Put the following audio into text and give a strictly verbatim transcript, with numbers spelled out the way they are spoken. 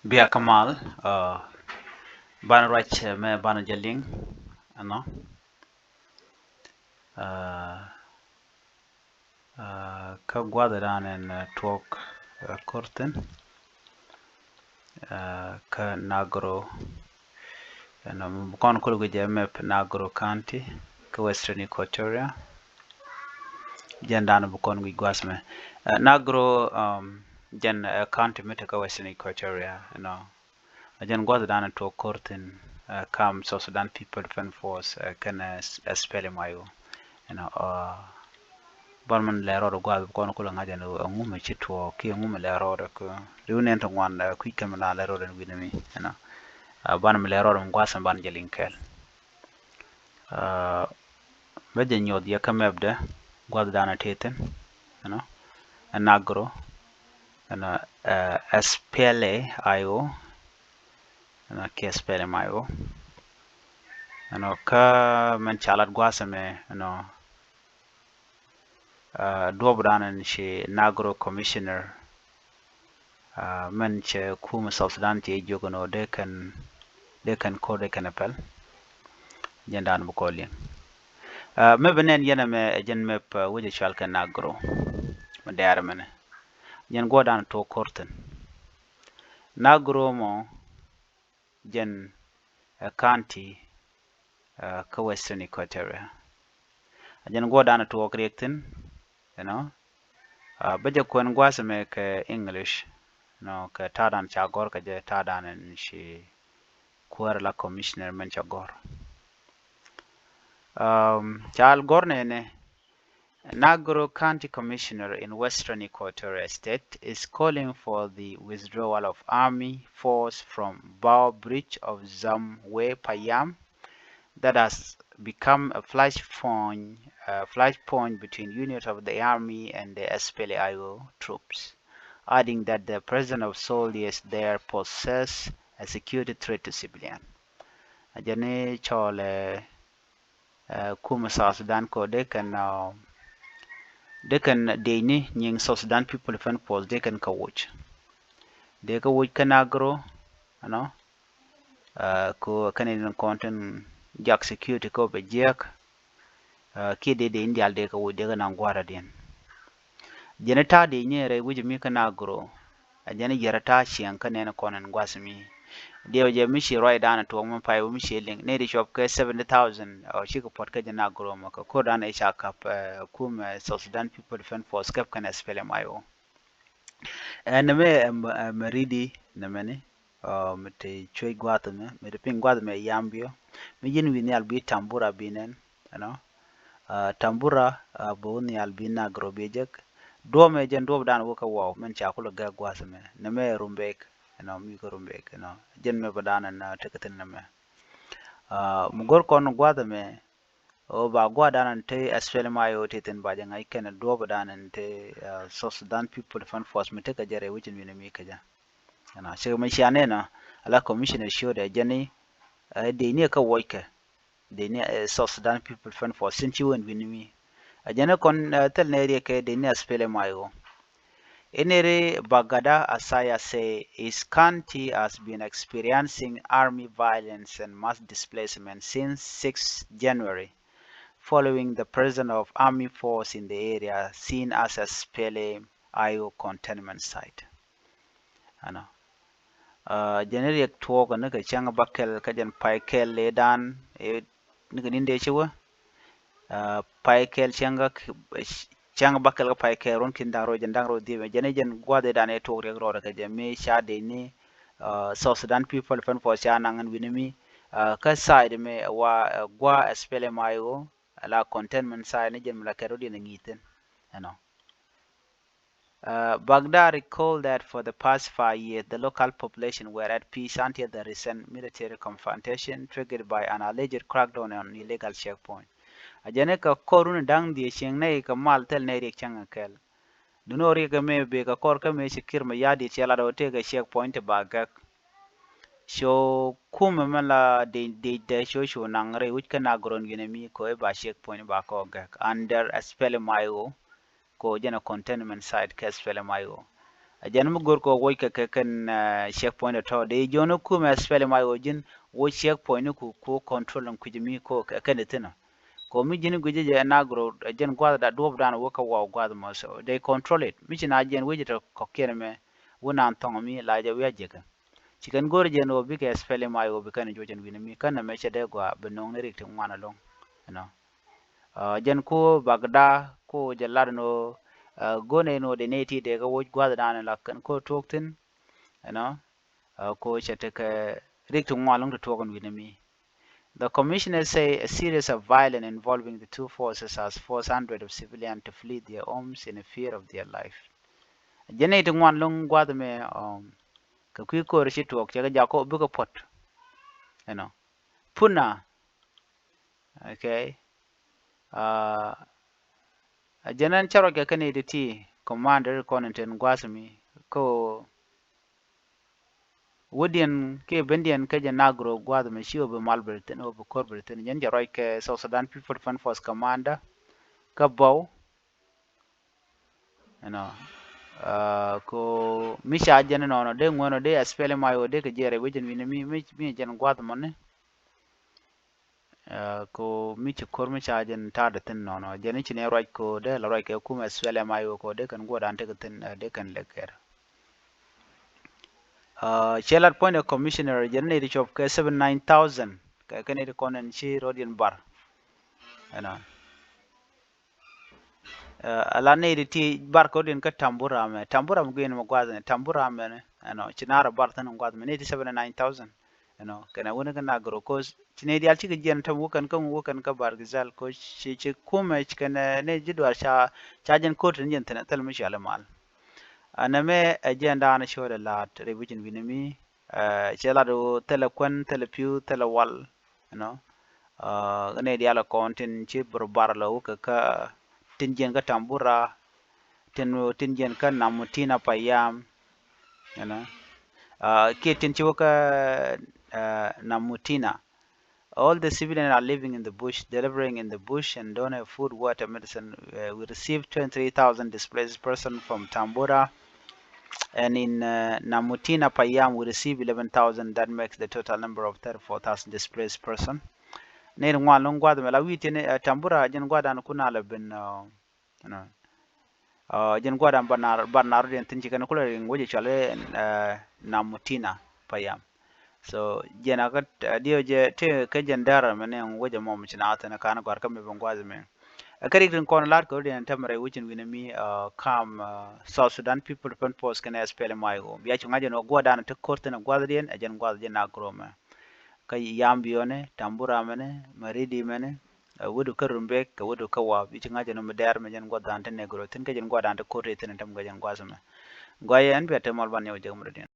Bia kä mal, uh, banɛ ruac, uh, mɛ banɛ jɛ liŋ, you know. Uh, uh, kä gua̱dhɛ dan ɛn, uh, tuɔk, uh, ko̱r thi̱n, uh, kä Nagro, you know, kɔn kul guic jɛ map Nagro County kä Western Equatoria. Jɛn dan bi kɔn guic gua̱th mɛ. Uh, Nagro, um, jɛn, uh, county mi te kä Western Equatoria, you know. A jɛn gua̱th dan tuɔk ko̱r thi̱n, uh, kam South Sudan People Defense Force, uh, kɛnɛ, uh, S-, SPLM-IO, you know, uh, ban min lɛ rɔɔd gua̱th bi kɔn kulɛ ŋa̱c ɛn ɛ ŋumɛ ci tuɔɔk kiɛ ŋumɛ lɛ rɔɔd ɛ kɛ riw nɛn ti ŋuan, uh, kui̱ kɛmɛ la lɛ rɔɔd ɛn wi̱nɛ mi, you know. Uh, ban min lɛ rɔɔd mi gua̱th ɛn ban jɛ liŋ kɛɛl. Uh, bä jɛ nyuɔth yɛ kä map dɛ gua̱th dan a te thi̱n, you know, ɛ Nagro, you know, uh, SPLA-IO, you know, kiɛ SPLM-IO, you know, kä mɛn ca lat gua̱th ɛmɛ, you know, uh, duɔ̱p dan ɛn ci Nagro Commissioner, uh, mɛn cɛ kumɛ South Sudan cɛ jiök ɛn ɣöö dee kɛn, dee kɛn ko̱r dee kɛn ɛ pɛl. Jɛn dan bi kɔn liŋ. Uh, map bi nɛn yɛn ɛmɛ ɛ jɛn map, uh, wecɛ cual kɛ Nagro. Mi dɛɛr ɛmɛnɛ. Jɛn gua̱th dan tuɔk ko̱r thi̱n. Nagro mɔ jɛn ɛ county, uh, kä Western Equatoria. A jɛn gua̱th dan tuɔk riɛk thi̱n, you know. Uh, bä jɛ kuɛn gua̱th ɛmɛ kɛ English, you know, kɛ ta̱a̱ dan ca gɔ̱r kɛ jɛ ta̱a̱ dan ɛn ci kuäär la commissioner mɛn ca gɔ̱r. Um, ca gɔ̱r nɛnɛ, Nagro County Commissioner in Western Equatoria State is calling for the withdrawal of army force from Bau Bridge of Zamwe Payam that has become a flashpoint, a flashpoint between units of the army and the SPLA-IO troops, adding that the presence of soldiers there poses a security threat to civilian. A jɛn i̱ cɔɔl ɛ, ɛ, kumɛ South Sudan kɛ ɣöö dee kɛn, ɛ, dee kɛn dëëcni nyiŋ South Sudan People Defense Force dee kɛn kɛ woc. Dee kɛ woc kä Nagro, you know, ɛ, kɛ ɣöö kɛn in kɔn tin jak security kɛ ɣöö bɛ jiääk, ɛ, kiɛ dee dëëcni diaal dee kɛ woc dee kɛ naŋ gua̱a̱radiɛn. Jɛn i̱ ta̱a̱ dëëcni rɛy wec mi kä Nagro. A jɛn i̱ yɛr i̱ ta̱a̱ ciɛŋ kä nɛn kɔn ɛn gua̱th mi. Diɛw jɛ mi ci ruacdan tuɔɔk mi pay wä mi ci liŋ. Nɛy ti cuɔp kɛ seventy thousand ɔ cikɛ puɔt kä jɛ Nagro mɔ kɛ ko̱rdan ɛ ca kap, ɛ, kumɛ, ɛ, South Sudan People Defense Force kɛp kɛn SPLM-IO. Ɛ nɛmɛ, ɛ, ɛ, mɛ ri̱di nɛmɛni. Ɔ, mi te cuec gua̱a̱th ɛmɛ, mi te piny gua̱a̱th ɛmɛ Yambio. Mi ji̱n wi̱i̱ nhial bi Tambura bi nɛn, you know. Ɛ, Tambura, ɛ, bɛ wä nhial bi Nagro bi jek. Duɔ̱ɔ̱p ɛmɛ jɛn duɔ̱ɔ̱pdan wä kä Wau, mɛn ca kulɛ gɛk gua̱a̱th ɛmɛ. Nɛmɛ Rumbek, you know, mi kä Rumbek, you know. Jɛn mɛ bä dan ɛn, ɛ, tekɛ thi̱n nɛmɛ. Ɛ, mi go̱r kɔn gua̱a̱th ɛmɛ, ɣöö ba gua̱a̱th dan ɛn te SPLM-IO te thi̱n ba jɛ ŋa̱c kɛnɛ duɔ̱ɔ̱p dan ɛn te, ɛ, South Sudan People Defense Force mi tekɛ jɛ rɛy wec in wi̱nɛ mi kɛ jɛ. You know, cikɛ mi cia nɛn ɔ, ala commissioner ciötdɛ jɛn i̱, ɛ, dëëcni ɛ kä woc kɛ. Dëëcni, ɛ, South Sudan People Defense Force tin ci wen wi̱n mi. Ɛ jɛn i̱ kɔn, ɛ, thil nɛy riɛk kɛ dëëcni SPLM-IO. Iniri Bagada Asaya say his county has been experiencing army violence and mass displacement since sixth January, following the presence of army force in the area seen as SPLM-IO containment site. Ɛnɔ. Ɛ, jɛn i̱ riɛk tuɔɔk ni kɛ cäŋ bäkɛl kä jɛn pay kɛl ëëdan, ɛ, ni kɛ ni̱n dee ci wä. Ɛ, pay kɛl cäŋ kä, cäŋ bäkɛl kä pay kɛl ruɔ̱n ki̱n da̱ŋ rɛw jɛn da̱ŋ rɛw dhiep. Jɛn i̱ jɛn gua̱th ëëdan ɛ tuɔɔk riɛk rɔɔdɛ kɛ jɛ mi ca dee ni, ɛ, South Sudan People Defense Force ca naŋ ɛn wi̱ni mi. Ɛ, kä side mi ɛ wa, ɛ, gua̱ SPLM-IO, ɛ la containment site ni jɛn mi la kɛt rɔ̱diɛn ɛ ŋi̱i̱thin. Ɛnɔ. Uh, Baghdad recalled that for the past five years, the local population were at peace until the recent military confrontation triggered by an alleged crackdown on illegal checkpoint. A jɛn i̱ kɛ kɔr run da̱ŋ dhiec cieŋ nɛy kɛ mal thil nɛy riɛk cäŋ kɛl. Duŋni ɣöö riɛk ɛmɛ bëë kɛ kɔr kä mëë ci Kiir Mayardit cɛ lat ɣöö tëëkɛ checkpoint ti ba gɛk. Cu kumɛ mɛn la dec, dec dɛ cu cu naŋ rɛy wec kä Nagro wi̱ni mi kɛ ɣöö i̱ ba checkpoint ba kɔ gɛk under SPLM-IO. Kɛ ɣöö jɛn ɛ containment site kä SPLM-IO. Ɛ jɛn mi go̱r kɛ woc kɛ kɛ kɛn checkpoint tɔ̱ dee jiɔn kumɛ SPLM-IO ji̱n woc checkpoint ni ku ku control in kui̱c mi ko kɛ kɛn ithin ɔ. Ko mi ji̱n gui̱c jɛ Nagro ɛ jɛn gua̱th da duɔ̱p dan wä kä waw gua̱th mɔ, so they control it. Mi ci na jɛn wec tɔ kɔ̱kiɛn mɛ wä nan thɔŋ mi la jɛ wi̱i̱ a jekɛ. Ci kɛn go̱r jɛn ɣöö bikɛ SPLM-IO bi kɛn juɔc ɛn wi̱n mi kɛn ɛmɛ cɛ dee gɔaa bi no̱o̱ŋ ni rik ti ŋuan ɛlɔ̱ŋ. Ɛnɔ. Jɛn ku bakda ku jɛ lat ɛn ɣöö go̱n ɛn ɣöö dee nɛy ti dee kɛ woc gua̱thdan la kɛn ku tuɔɔk thi̱n. Ɛnɔ. Ku cɛ tekɛ rik ti ŋuan ɛlɔ̱ŋ ti tuɔɔk ɛn wi̱n mi. The commissioner say a series of violence involving the two forces has forced hundreds of civilians to flee their homes in a fear of their life. Jɛn nɛy ti ŋuan ɛlɔ̱ŋ gua̱th mɛ kɛ kui̱ ko̱r ci tuɔɔk cɛ kɛ jak kɔ bikɛ puɔ̱t. Ɛnɔ. Puna. Okay. A jɛn ɛn cɛ ruac kɛ kɛn iti ti commander kɔn in ten gua̱th mi ko wädiɛn kiɛ bendiɛn kä jɛ Nagro gua̱th mi ci wä bi mal bi thin wä bi ko̱r bi thin. Jɛn cɛ ruac kɛ South Sudan People Defense Force commander kä Bau. Ɛnɔ. Ko mi ca jɛn nɔnɔ dee ŋuɛn ɔ dee SPLM-IO dee kɛ jiɛɛr ɛ wecin wi̱ni mi mi jɛn gua̱th mɔni. Ko mi ci ko̱r mi ca jɛn ta̱a̱dɛ thi̱n nɔnɔ jɛn i̱ ci ni ruac ko dee la ruac kɛ kumɛ SPLM-IO ko dee kɛn guɔdan tekɛ thi̱n dee kɛn lek kɛr. Cɛ lat puɔ̱nydɛ commissioner jɛn ni ti cop kɛ seven nine thousand kɛ kɛn ti kɔn ɛn ci rɔdiɛn bar. Ɛnɔ. Ala nɛy ti ti bar kɛ wä diɛn kä Tambura mɛ, Tambura mɛ guiɛn mɛ guath ni Tambura mɛ ni ɛnɔ ci naar bar thin guath mɛ nɛy ti seventy nine thousand. Ɛnɔ kɛnɛ wuni kä Nagro ko ci nɛy dial cikɛ jiɛn tɛm wä kɛn kä wä kɛn kä Bargizal ko ci ci kumɛ ci kɛn nɛy ji duar ca ca jɛn ko̱r tin jɛn thin thil mi cuali mal. Ɛnɛ mɛ ɛ jiɛn daanɛ codɛ laat rɛy wicin wi̱ni mi cɛ lat wä thilɛ kuɛn thilɛ pi̱w thilɛ wal. Ɛnɔ. Ɛ nɛy diaal ɛ kɔn tin ci bär bar lɔ wä kɛ kä tin jiɛn kä Tambura, tin tin jiɛn kä Namutina Payam. Ɛnɔ. Kiɛ tin ci wä kä Namutina. All the civilians are living in the bush, delivering in the bush and don't have food, water, medicine. We receive twenty-three thousand displaced person from Tambura. And in Namutina Payam, we receive eleven thousand. That makes the total number of thirty-four thousand displaced person. Nɛy ti ŋuan lo̱ŋ gua̱th mɛ la wi̱i̱ tiɛn Tambura jɛn gua̱dan kun a lɛ ben. Jɛn gua̱dan bar nar bar nar diɛn thin ci kɛn kulɛ riŋ wecɛ cuali Namutina Payam. So jɛn a kä diɛ jɛ ti kä jɛn dɛr mɛ ni wecɛ mɔm ci na thin kan gua̱r kä mi ben gua̱th mɛ. Ɛ kä rik tin kɔn la̱t kɛ rut yɛn tɛmɛ rɛy wecin wi̱nɛ mi kam South Sudan People Defense Force kɛnɛ SPLM-IO bia cu ŋa̱c ɛn ɣöö guɔ̱ɔ̱rdan ti ko̱r thi̱n ɛ gua̱th diɛn ɛ jɛn gua̱th jɛn Nagro mɛ. Kä Yambio ni, Tambura mɛni, Maridi mɛni, ɛ wädu kä Rumbek kɛ wädu kä Wap i̱ ci ŋa̱c ɛn ɣöö mi dɛɛr mɛ jɛn gua̱thdan ti Nagro thi̱n kä jɛn gua̱thdan ti ko̱r thi̱n ɛ tɛm kɛ jɛn gua̱th mɛ. Gɔaa yɛ ɛn bia te mal ban yɛ wä jek mi rut yɛn.